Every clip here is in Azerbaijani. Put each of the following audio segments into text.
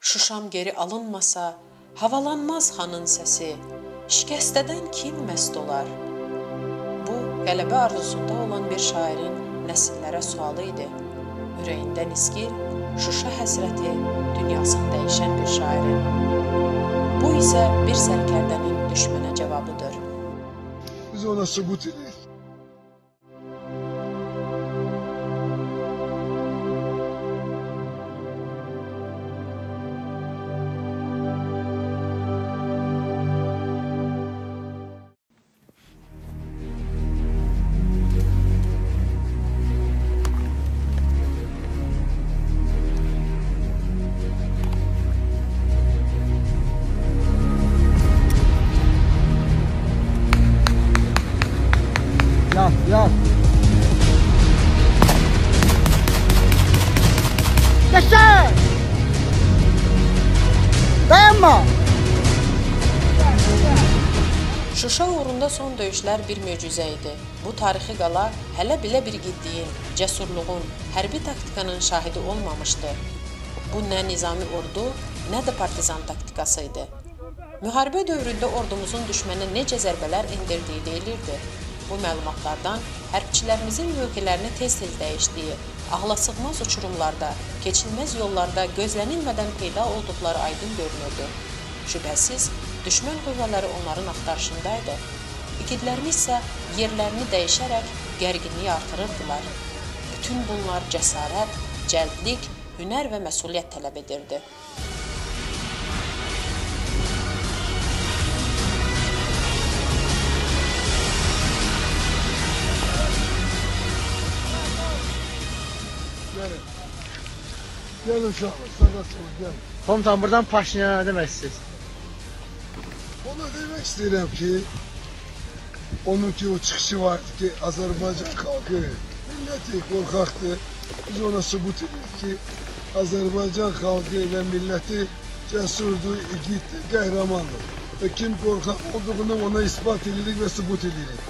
Şuşam geri alınmasa, havalanmaz xanın səsi, şikəstədən kim məst olar? Bu, qələbə arzusunda olan bir şairin nəsillərə sualı idi. Ürəyində niskil, Şuşa həsrəti, dünyasını dəyişən bir şairin. Bu isə bir sərkərdənin düşmənə cavabıdır. Biz ona sübut edirik. Yat. Yaşa! Dayanma! Şuşa uğrunda son döyüşlər bir möcüzə idi. Bu tarixi qala hələ belə bir igidliyin, cəsurluğun, hərbi taktikanın şahidi olmamışdı. Bu nə nizami ordu, nə də partizan taktikası idi. Müharibə dövründə ordumuzun düşmənə necə zərbələr endirdiyi deyilirdi. Bu məlumatlardan hərbçilərimizin mövqelərini tez-tez dəyişdiyi, ağlasığmaz uçurumlarda, keçilməz yollarda gözlənilmədən peyda olduqları aydın görünürdü. Şübhəsiz, düşmən qüvvələri onların axtarışındaydı. İgidlərimiz isə yerlərini dəyişərək gərginliyi artırırdılar. Bütün bunlar cəsarət, cəldlik, hünər və məsuliyyət tələb edirdi. Gelin uşaqlar, sağ gelin. Komutan, buradan Paşinyana nə demək istəyirsiniz? Ona demək istəyirəm ki, onun ki o çıxışı vardı ki, Azərbaycan xalqı, milləti qorxaqdır. Biz ona sübut edirik ki, Azərbaycan xalqı və milləti cəsurdur, igiddir, qəhrəmandır. Və kim qorxaq olduğunu ona ispat edirik və sübut edirik.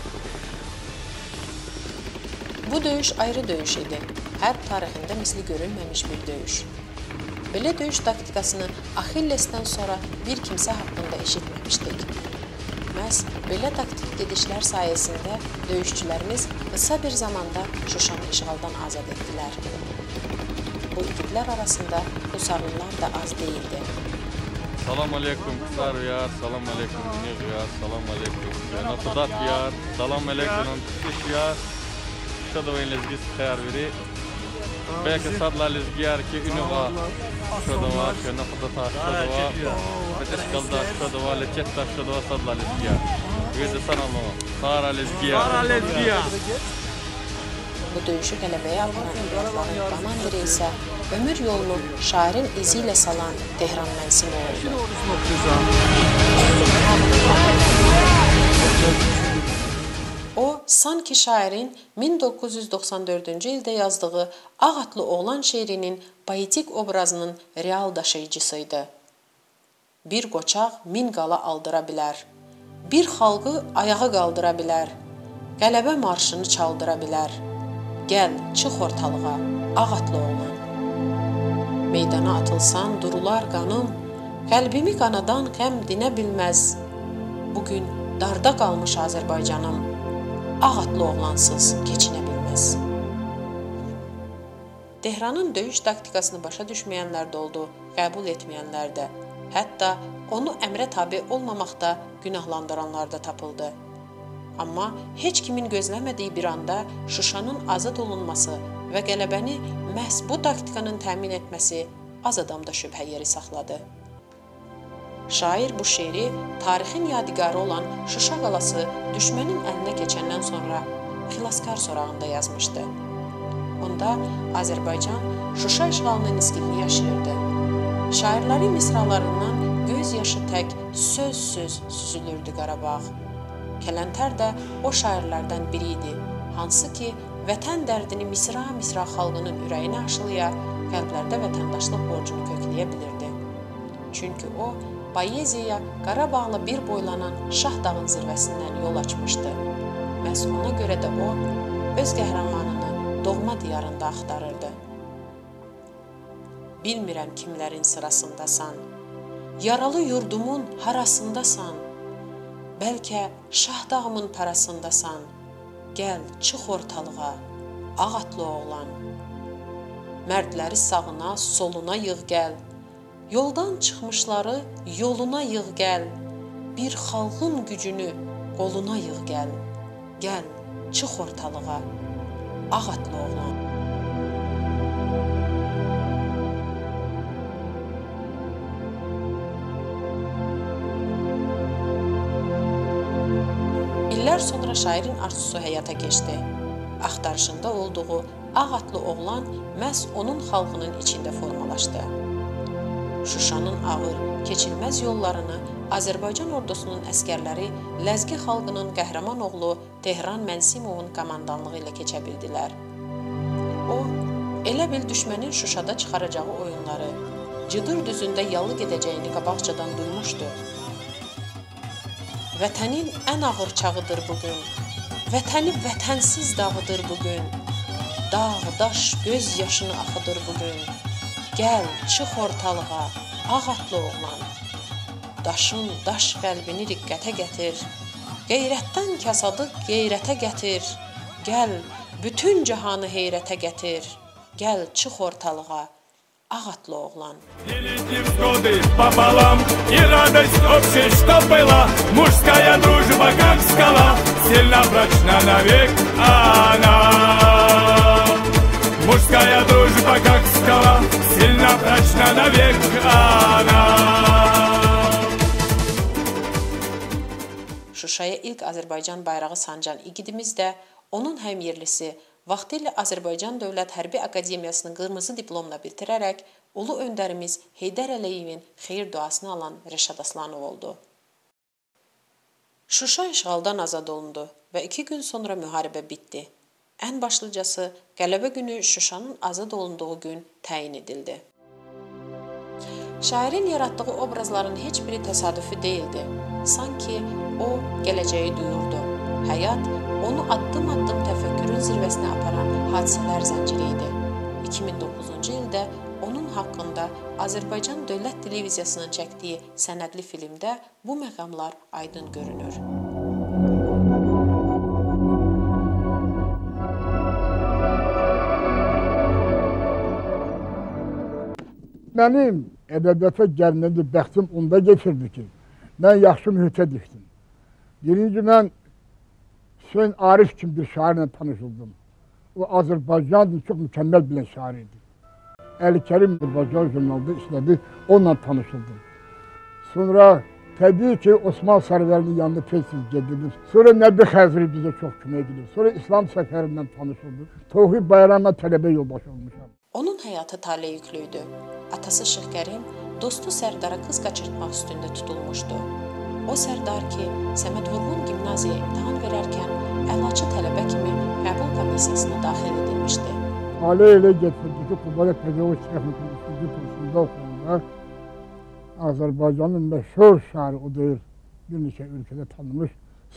Bu döyüş ayrı döyüş idi. Hərb tarixində misli görünməmiş bir döyüş. Belə döyüş taktikasını Axillesdən sonra bir kimsə haqqında eşitməmişdik. Məhz belə taktik gedişlər sayəsində döyüşçülərimiz qısa bir zamanda Şuşanı işğaldan azad etdilər. Bu igidlər arasında Qusarlılar da az deyildi. Salam aleykum Qusar yar, salam aleykum Güney yar, salam aleykum Cənatudat yar, salam aleykum Tutuş yar. Şadova lezgi xeyar veri. Belki sadla lezgiyar ki ünüva şadova, şenafadata şadova, beteşkalda şadova, leçetta şadova sadla lezgiyar. Vede sanalama, Sara lezgiyar. Sara lezgiyar. Bu döyüşü qələbəyə aparan övladların komandiri isə ömür yolunu şairin izi ilə salan Tehran Mənsimi oldu. O, sanki şairin 1994-cü ildə yazdığı Ağ atlı oğlan şeirinin poetik obrazının real daşıyıcısıydı. Bir qoçaq min qala aldıra bilər, bir xalqı ayağa qaldıra bilər, qələbə marşını çaldıra bilər. Gəl, çıx ortalığa, ağ atlı oğlan. Meydana atılsan durular qanım, qəlbimi qanadan qəm dinə bilməz. Bugün darda qalmış Azərbaycanım, ağ atlı oğlansız keçinə bilməz. Tehranın döyüş taktikasını başa düşməyənlər də oldu, qəbul etməyənlər də. Hətta onu əmrə tabi olmamaqda günahlandıranlar da tapıldı. Amma heç kimin gözləmədiyi bir anda Şuşanın azad olunması və qələbəni məhz bu taktikanın təmin etməsi az adamda şübhə yeri saxladı. Şair bu şeiri tarixin yadigarı olan Şuşa qalası düşmənin əlinə keçəndən sonra Xilaskar sorağında yazmışdı. Onda Azərbaycan Şuşa işğalının niskilini yaşayırdı. Şairlərin misralarından göz yaşı tək söz-söz süzülürdü Qarabağ. Kələntər də o şairlərdən biri idi, hansı ki, vətən dərdini misra-misra xalqının ürəyinə aşılaya, qəlblərdə vətəndaşlıq borcunu kökləyə bilirdi. Çünki o, poeziyaya Qarabağla bir boylanan Şah dağın zirvəsindən yol açmışdı. Məhz ona görə də o, öz qəhrəmanını doğma diyarında axtarırdı. Bilmirəm kimlərin sırasındasan. Yaralı yurdumun harasındasan? Bəlkə Şah dağımın parasındasan. Gəl, çıx ortalığa, ağ atlı oğlan. Mərdləri sağına, soluna yığ gəl. Yoldan çıxmışları yoluna yığ gəl. Bir xalqın gücünü qoluna yığ gəl. Gəl, çıx ortalığa, ağ atlı oğlan. İllər sonra şairin arzusu həyata keçdi. Axtarışında olduğu ağ atlı oğlan məhz onun xalqının içində formalaşdı. Şuşanın ağır, keçilməz yollarını Azərbaycan ordusunun əsgərləri Ləzgi xalqının qəhrəman oğlu Tehran Mənsimovun komandanlığı ilə keçə bildilər. O, elə bil düşmənin Şuşada çıxaracağı oyunları, Cıdır düzündə yalı gedəcəyini qabaqcadan duymuşdu. Vətənin ən ağır çağıdır bugün, vətəni vətənsiz dağıdır bugün, dağ, daş, göz yaşını axıdır bugün. Gəl, çıx ortalığa, ağ atlı oğlan. Daşın daş qəlbini riqqətə gətir, qeyrətdən kasadı qeyrətə gətir. Gəl, bütün cahanı heyrətə gətir, gəl, çıx ortalığa, ağ atlı oğlan. Пополам и радость общая, что была, мужская дружба, как скала, сильно прочна навек она. Мужская дружба, как скала, сильно прочна навек она. Şuşaya ilk Azərbaycan bayrağı sancan igidimiz də onun həmyerlisi, vaxtilə Azərbaycan Dövlət Hərbi Akademiyasını qırmızı diplomla bitirərək ulu öndərimiz Heydər Əliyevin xeyir duasını alan Rəşad Aslanov oldu. Şuşa işğaldan azad olundu və 2 gün sonra müharibə bitdi. Ən başlıcası, qələbə günü Şuşanın azad olunduğu gün təyin edildi. Şairin yaratdığı obrazların heç biri təsadüfi deyildi. Sanki o, gələcəyi duyurdu. Həyat onu addım-addım təfəkkürün zirvəsinə aparan hadisələr zənciri idi. 2009-cu ildə onun haqqında Azərbaycan Dövlət Televiziyasının çəkdiyi sənədli filmdə bu məqamlar aydın görünür. Mənim ədəbiyyata gəlməndə bəxtim onda getirdi ki, mən yaxşı mühitə düşdüm. Birinci, mən Hüseyn Arif kimi bir şairlə tanış oldum. O, Azərbaycanın çox mükəmməl bilən şair idi. Əli Kərim Azərbaycan jurnalında işlədi, onunla tanış oldum. Sonra təbii ki, Osman Sarıvəlinin yanında tez-tez gedirdim. Sonra Nəbi Xəzri bizə çox kömək edirdi. Sonra İslam Səfərindən tanış oldum. Tofiq Bayramla tələbə yoldaşı olmuşam. Onun həyatı tale yüklüydü. Atası Şıx Kərim dostu Sərdara qız qaçırtmaq üstündə tutulmuşdu. O Sərdar ki, Səməd Vurğun gimnaziyaya imtahan verərkən əlaçı tələbə kimi qəbul komissiyasına daxil edilmişdi. Ailə elə getirdi ki, Qubada Pedaqoji Texnikum 3-cü kursunda oxuyanda Azərbaycanın məşhur şairi o deyir, bir neçə ölkədə tanınmış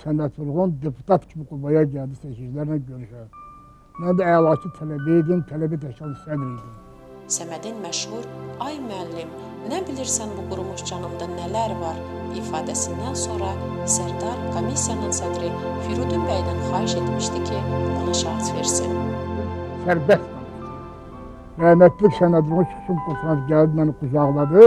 Səməd Vurğun deputat kimi Qubaya gəldi seçicilərlə görüşə. Mən də əlaçı tələbə idim, tələbə təşkilatı sədri idim. Səmədin məşhur "Ay müəllim, nə bilirsən bu qurumuş canımda nələr var" ifadəsindən sonra Sərdar komissiyanın sədri Firudun bəydən xahiş etmişdi ki, ona şans versin. Sərbəst danışdı. Rəhmətlik Səməd Vurğun çıxışım qurtaran gəldi, məni qucaqladı.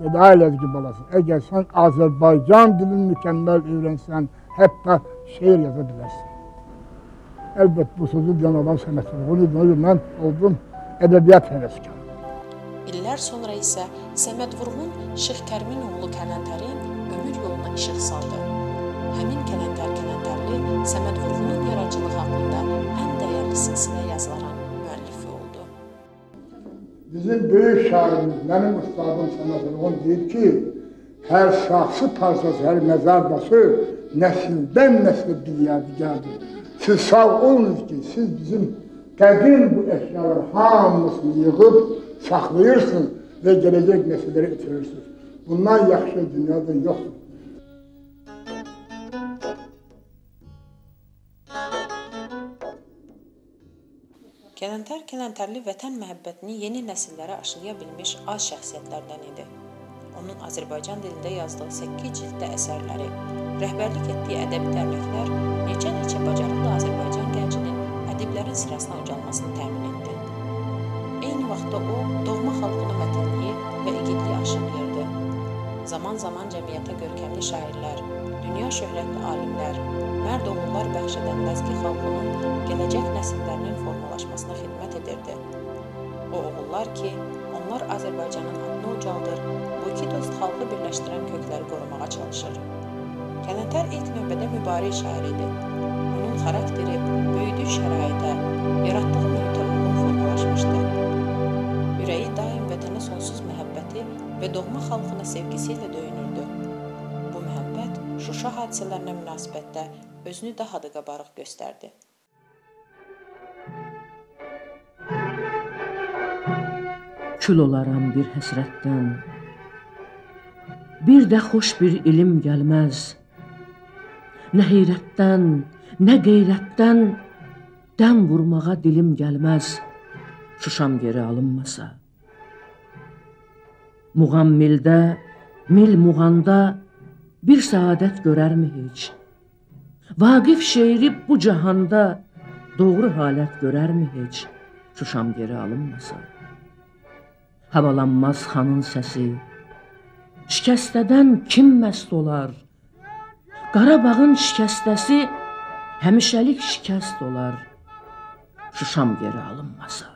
Dedi, ay Ləzgi balası, əgər sən Azərbaycan dilini mükəmməl öyrənsən, hətta şeir yaza bilərsən. Əlbət bu sözü deyən adam Səməd Vurğun idi. Ona görə mən oldum ədəbiyyat həvəskarı. İllər sonra isə Səməd Vurğun Şıx Kərimin oğlu Kələntərin ömür yoluna işıq saldı. Həmin Kələntər Kələntərli Səməd Vurğunun yaradıcılığı haqqında ən dəyərli silsilə yazıların müəllifi oldu. Bizim böyük şairimiz, mənim ustadım Səməd Vurğun deyir ki, hər şahsı parçası, hər məzar daşı nəsildən nəslə bir yadigardır. Siz sağ olunuz ki, siz bizim qədim bu əşyaları hamısını yığıb saxlayırsınız və gələcək nəsillərə ötürürsünüz. Bundan yaxşı dünyada yoxdur. Kələntər Kələntərli vətən məhəbbətini yeni nəsillərə aşılaya bilmiş az şəxsiyyətlərdən idi. Onun Azərbaycan dilində yazdığı 8 cilddə əsərləri, rəhbərlik etdiyi ədəbi dərnəklər neçə-neçə bacarıqlı Azərbaycan gəncinin ədiblərin sırasına ucalmasını təmin etdi. Eyni vaxtda o, doğma xalqına mətinliyi və igidliyi aşılayırdı. Zaman-zaman cəmiyyətə görkəmli şairlər, dünya şöhrətli alimlər, mərd oğullar bəxş edən Ləzgi xalqının gələcək nəsillərinin formalaşmasına xidmət edirdi. O oğullar ki, onlar Azərbaycanın adını ucaldır, bu iki dost xalqı birləşdirən kökləri qorumağa çalışır. Kələntər ilk növbədə mübariz şair idi. Onun xarakteri böyüdüyü şəraitə, yaratdığı mühitə uyğun formalaşmışdı. Ürəyi daim vətənə sonsuz məhəbbəti və doğma xalqına sevgisi ilə döyünürdü. Bu məhəbbət Şuşa hadisələrinə münasibətdə özünü daha da qabarıq göstərdi. Kül olaram bir həsrətdən, bir də xoş bir ilim gəlməz. Nə heyrətdən, nə qeyrətdən dəm vurmağa dilim gəlməz, Şuşam geri alınmasa. Muğam mildə, mil muğanda bir səadət görərmi heç? Vaqif şeiri bu cahanda doğru halət görərmi heç? Şuşam geri alınmasa. Havalanmaz xanın səsi, şikəstədən kim məst olar? Qarabağın şikəstəsi həmişəlik şikəst olar, Şuşam geri alınmasa.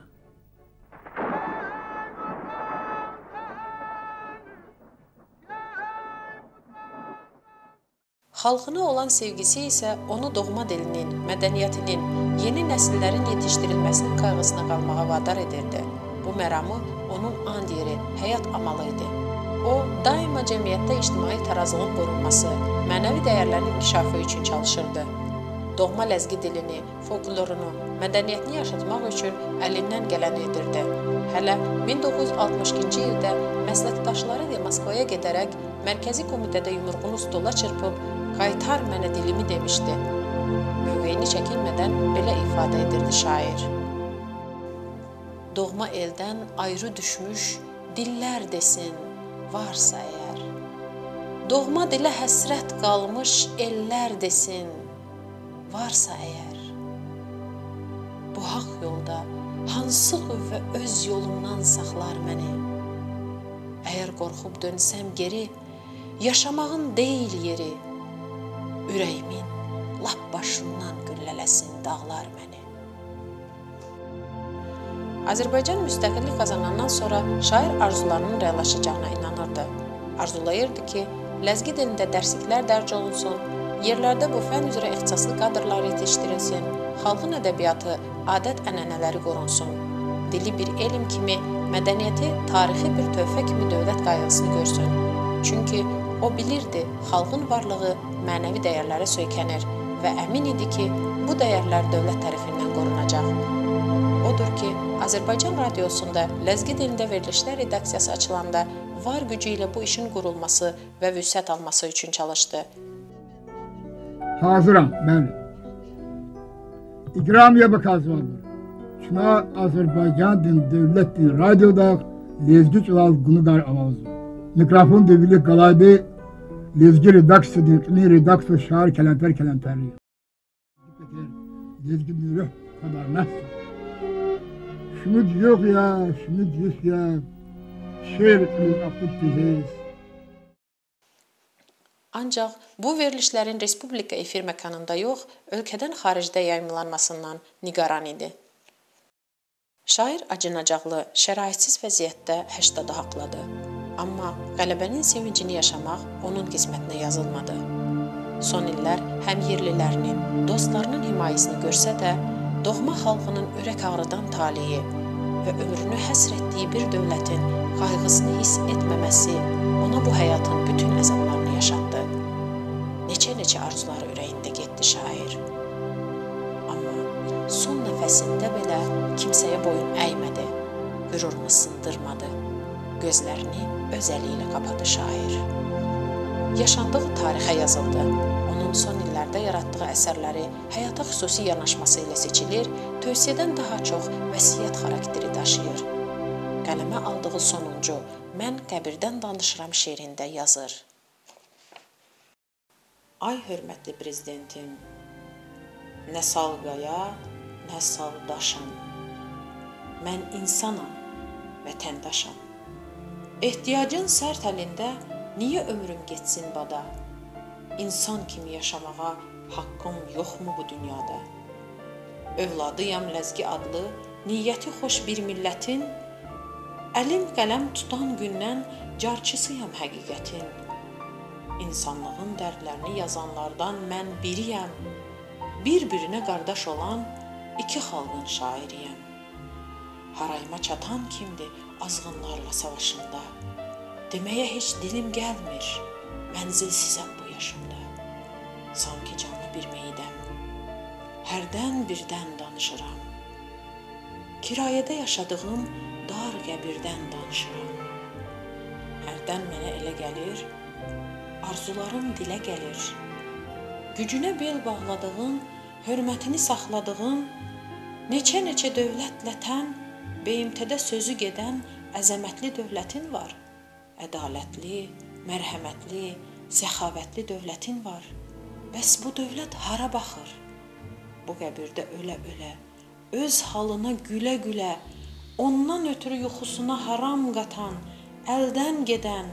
Xalqına olan sevgisi isə onu doğma dilinin, mədəniyyətinin, yeni nəsillərin yetişdirilməsinin qayğısına qalmağa vadar edirdi. Bu məramı onun and yeri, həyat amalı idi. O, daima cəmiyyətdə ictimai tarazlığın qorunması, mənəvi dəyərlərin inkişafı üçün çalışırdı. Doğma ləzgi dilini, folklorunu, mədəniyyətini yaşatmaq üçün əlindən gələni edirdi. Hələ 1962-ci ildə məsləkdaşları ilə Moskvaya gedərək Mərkəzi Komitədə yumruğunu stola çırpıb "Qaytar mənə dilimi" demişdi. Mövqeyini çəkinmədən belə ifadə edirdi şair. Doğma eldən ayrı düşmüş dillər desin, varsa əgər. Doğma dilə həsrət qalmış ellər desin, varsa əgər. Bu haqq yolda hansı qüvvə öz yolumdan saxlar məni? Əgər qorxub dönsəm geri, yaşamağın deyil yeri. Ürəyimin lap başından güllələsin dağlar məni. Azərbaycan müstəqillik qazanandan sonra şair arzularının reallaşacağına inanırdı. Arzulayırdı ki, ləzgi dilində dərsliklər dərc olunsun, yerlərdə bu fən üzrə ixtisaslı kadrlar yetişdirilsin, xalqın ədəbiyyatı, adət-ənənələri qorunsun. Dili bir elm kimi, mədəniyyəti tarixi bir töhfə kimi dövlət qayğısını görsün. Çünki o bilirdi, xalqın varlığı mənəvi dəyərlərə söykənir və əmin idi ki, bu dəyərlər dövlət tərəfindən qorunacaq. Odur ki, Azərbaycan Radiosunda ləzgi dilində verilişlər redaksiyası açılanda var gücü ilə bu işin qurulması və vüsət alması üçün çalışdı. Hazıram, bəli. İqramiyə bakazvandır. Şuna Azərbaycan din dövlət din radioda lezgi çulal qunudar avazı. Mikrofon devili qalaydı lezgi redaksiya din redaksiya şair Kələntər Kələntərli. Lezgi nürüh kadar nasıl? Şunu diyor ya, şunu diyor ya, şeir akıp diyeceğiz. Ancaq bu verilişlərin Respublika efir məkanında yox, ölkədən xaricdə yayımlanmasından nigaran idi. Şair acınacaqlı, şəraitsiz vəziyyətdə 80-ı haqladı. Amma qələbənin sevincini yaşamaq onun qismətinə yazılmadı. Son illər həm yerlilərinin, dostlarının himayəsini görsə də, doğma xalqının ürək ağrıdan taleyi və ömrünü həsr etdiyi bir dövlətin qayğısını hiss etməməsi ona bu həyatın bütün əzablarını yaşatdı. Neçə-neçə arzuları ürəyində getdi şair. Amma son nəfəsində belə kimsəyə boyun əymədi, qürurunu sındırmadı, gözlərini öz əli ilə qapadı şair. yaşandığı tarixə yazıldı. Onun son illərdə yaratdığı əsərləri həyata xüsusi yanaşması ilə seçilir, tövsiyədən daha çox vəsiyyət xarakteri daşıyır. Qələmə aldığı sonuncu "Mən qəbirdən danışıram" şeirində yazır. Ay hörmətli prezidentim, nə salqaya, nə saldaşam. Mən insanam, vətəndaşam. Ehtiyacın sərt əlində niyə ömrüm getsin bada? İnsan kimi yaşamağa haqqım yoxmu bu dünyada? Övladıyam Ləzgi adlı, niyyəti xoş bir millətin, əlim qələm tutan gündən carçısıyam həqiqətin. İnsanlığın dərdlərini yazanlardan mən biriyəm, bir-birinə qardaş olan iki xalqın şairiyəm. Harayıma çatan kimdir azğınlarla savaşında? Deməyə heç dilim gəlmir, mənzilsizəm bu yaşımda. Sanki canlı bir meydəm, hərdən birdən danışıram. Kirayədə yaşadığım dar qəbirdən danışıram. Hərdən mənə elə gəlir, arzularım dilə gəlir. Gücünə bel bağladığın, hörmətini saxladığın, neçə-neçə dövlətlə tən, BMT-də sözü gedən əzəmətli dövlətin var. Ədalətli, mərhəmətli, səxavətli dövlətin var. Bəs bu dövlət hara baxır? Bu qəbirdə ölə-ölə, öz halına gülə-gülə, ondan ötürü yuxusuna haram qatan, əldən gedən,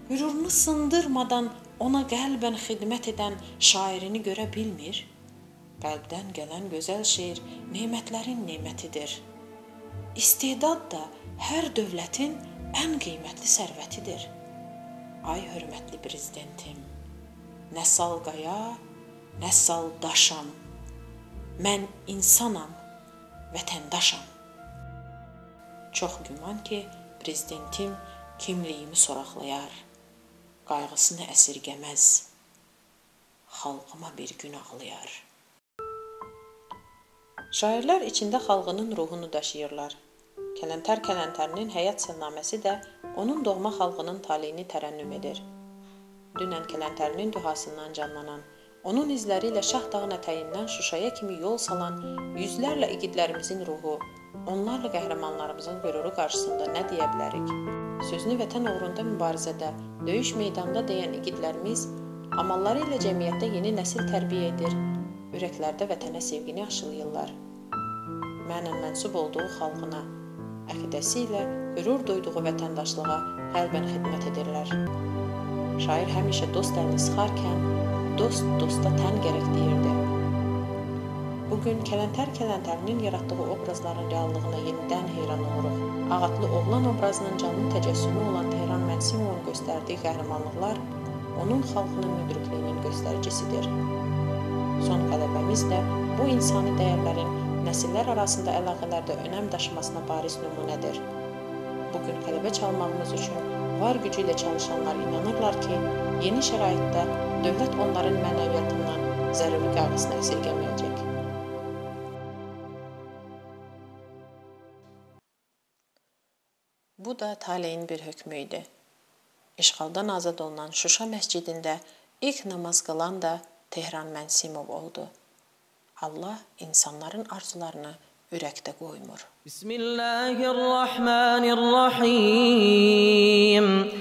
qürurunu sındırmadan ona qəlbən xidmət edən şairini görə bilmir? Qəlbdən gələn gözəl şeir nemətlərin nemətidir. İstedad da hər dövlətin ən qiymətli sərvətidir. Ay hörmətli prezidentim, nə salqaya, nə saldaşam. Mən insanam, vətəndaşam. Çox güman ki, prezidentim kimliyimi soraqlayar, qayğısını əsirgəməz, xalqıma bir gün ağlayar. Şairlər içində xalqının ruhunu daşıyırlar. Kələntər Kələntərinin həyat səlnaməsi də onun doğma xalqının taleyini tərənnüm edir. Dünən Kələntərinin duhasından canlanan, onun izləri ilə Şah dağın ətəyindən Şuşaya kimi yol salan yüzlərlə igidlərimizin ruhu, onlarla qəhrəmanlarımızın qüruru qarşısında nə deyə bilərik? Sözünü vətən uğrunda mübarizədə, döyüş meydanında deyən igidlərimiz amalları ilə cəmiyyətdə yeni nəsil tərbiyə edir, ürəklərdə vətənə sevgini aşılayırlar. Mənən mənsub olduğu xalqına, əqidəsi ilə qürur duyduğu vətəndaşlığa qəlbən xidmət edirlər. Şair həmişə dost əlini sıxarkən, dost dosta tən gərək deyirdi. Bugün Kələntər Kələntərinin yaratdığı obrazların reallığına yenidən heyran oluruq. Ağatlı oğlan obrazının canlı təcəssümü olan Tehran Mənsimovun göstərdiyi qəhrəmanlıqlar onun xalqının müdrikliyinin göstəricisidir. Son qələbəmiz də bu insani dəyərlərin nəsillər arasında əlaqələrdə önəm daşımasına bariz nümunədir. Bugün qələbə çalmağımız üçün var gücü ilə çalışanlar inanırlar ki, yeni şəraitdə dövlət onların mənəviyyatından zəruri qayğısını əsirgəməyəcək. Bu da taleyin bir hökmü idi. İşğaldan azad olunan Şuşa məscidində ilk namaz qılan da Tehran Mənsimov oldu. Allah insanların arzularını ürəkdə qoymur. Bismillahirrahmanirrahim.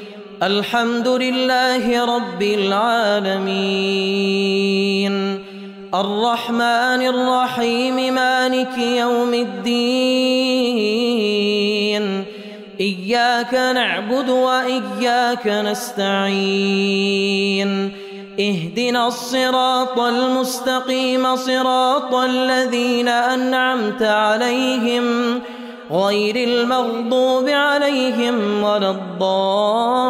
Elhamdülillahi Rabbil alemin. Arrahmanirrahim. Maliki yevmiddin. İyyâke na'budu ve iyyâke nesta'in. اهدنا الصراط المستقيم صراط الذين أنعمت عليهم غير المغضوب عليهم ولا الضالين.